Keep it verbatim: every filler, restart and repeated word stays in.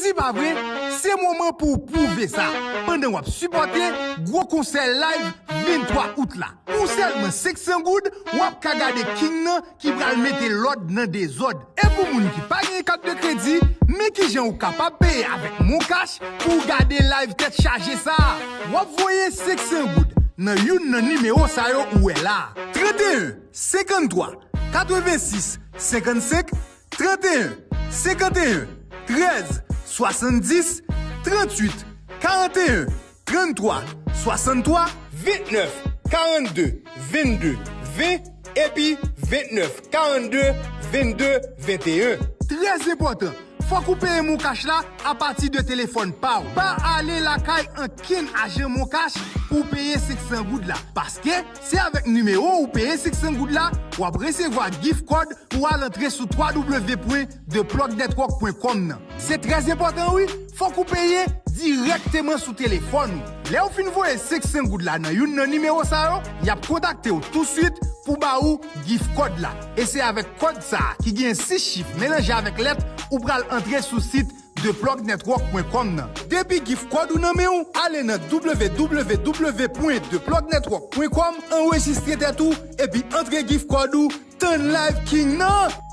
Si pa vre, se moman pou w pwouve sa pandan w ap sipòte gwo konsè live venntwa out la. Pou sèlman senk san goud, w ap ka gade King nan ki pral mete lòd nan dezòd. E pou moun ki pa gen kat de kredi, men kijan ou kapab peye avèk MonCash pou w gade live tèt chaje sa a. W ap voye senk san goud nan youn nan nimewo sa yo ou wè la a: trannteyen, senkanntwa, katrevensis, senkannsenk, trannteyen, senkanteyen, trèz, swasanndis, tranntuit, karanteyen, tranntwa, swasanntwa, ventnèf, karannde, vennde, ven, epi ventnèf, karannde, vennde, venteyen. Trè enpòtan, fòk ou peye MonCash la apati de telefòn pa w. Pa ale lakay ankenn ajan MonCash pou w peye senk san goud la. Paske se avèk nimewo ou peye senk san goud la, w ap resevwa gift card pou w al antre sou w w w pwen the plug network pwen com nan. Se trè enpòtan wi, fòk ou peye dirèkteman sou telefòn ou. Lè w fin voye senk san goud la nan youn nan nimewo sa yo, y ap kontakte w touswit pou ba ou gift card la. E se avèk kòd sa a ki gen sis chif melanje avèk lèt ou pral antre sou sit the plug network pwen com nan. Depi gift card ou nan men w, ale nan w w w pwen the plug network pwen com, anrejistre tèt ou, epi antre gift card ou, tann live King nan!